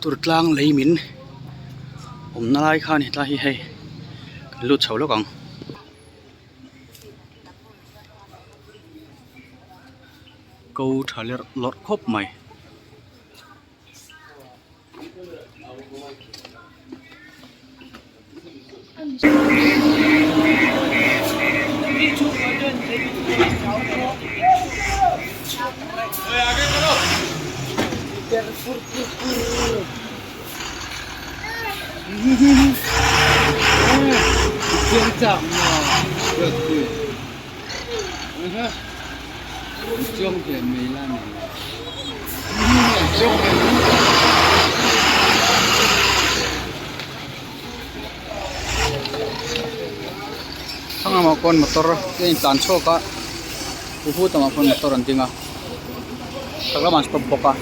Durtlang lei min awmna lai kha a ni tlai hi hei kan lut chho lawk ang. Ko tha lerh lawrh khawp mai. Thlang lamah khawn motor a in tlan chhuak a hu tamah khawn motor an ding a chhak lamah an stop bawk a.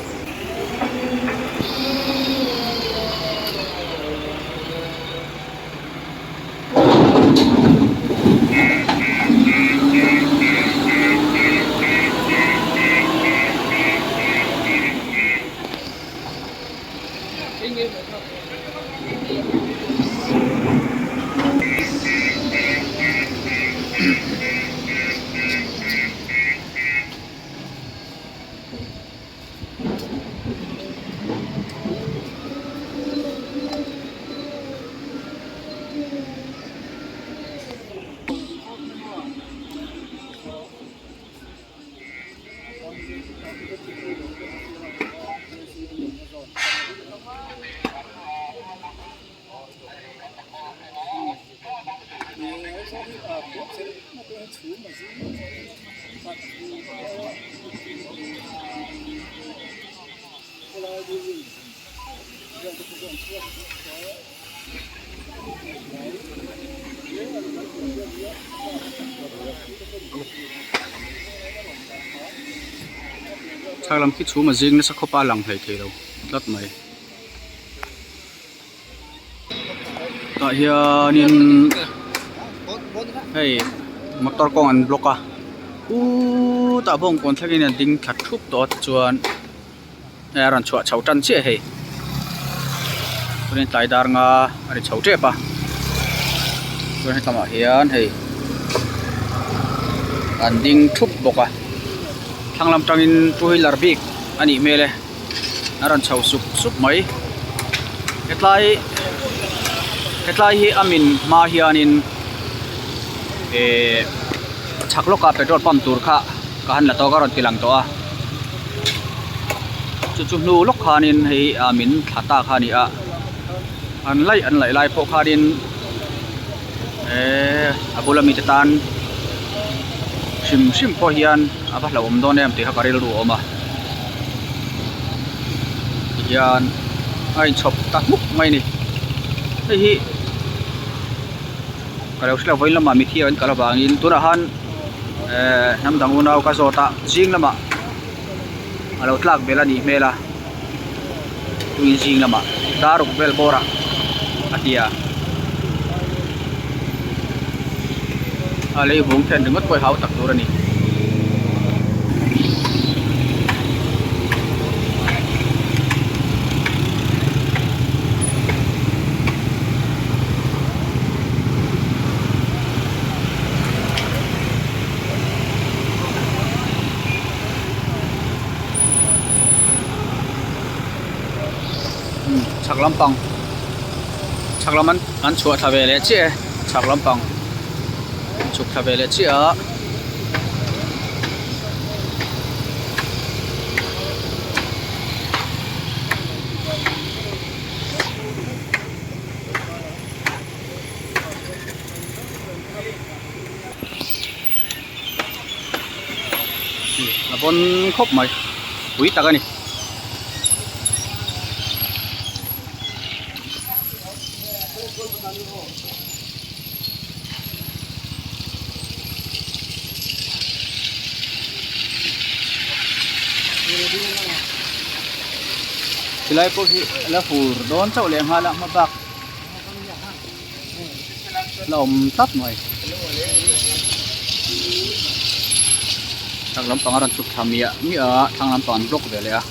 Thar lam khi chhum a zing nasa khawp a lang hlei thei lo tlat mai tah hianin hei motor kawng an block a uuu tah bawngkawn thlengin an ding thla thup tawh a tichuan hei a rawn chhuah chho tan chiah hei chuanin tlai dar nga a ri chho tep a chuan hetlamah hian hei an ding thup bawk a thlang lam tangin two wheeler bik a nih hmel e a rawn chho sup sup mai hetlai hetlai hi a min hma hianin ehh chhak lawkah petrol pump tur kha ka han la tawk a rawn ti lang tawh a chu chu hnu lawk khanin hei ah min thla ta kha a ni a an laih an laih lai pawh khanin eee a bula mite tan hrim hrim pawh hian a va hlauhawm dawn em tih kha ka rilru a awm a tihian a inchhawp ta hmuk mai a ni hei hi ka lo hre lo vawiin lamah mitthi an kal avangin tunah khan ehh hnam dang unau ka zawt a zing lamah a lo tlak belh a nih hmel a tui zing lamah dar ruk vel bawr ah a ti a a lei vung then ringawt pawh hi hau tak tur a ni. Chhak lampang chhak lam an an chhuah thla ve leh chiah e chhak lampang an chhuk thla ve leh chiah a. A bawn khawp mai pui tak a ni. Tilai pawh hi la fur dawn chauh leh nghal a hma bak la awm tlat mai chhak lampang a rawn chhuk thla miah miah a thlang lampang an block ve leh a.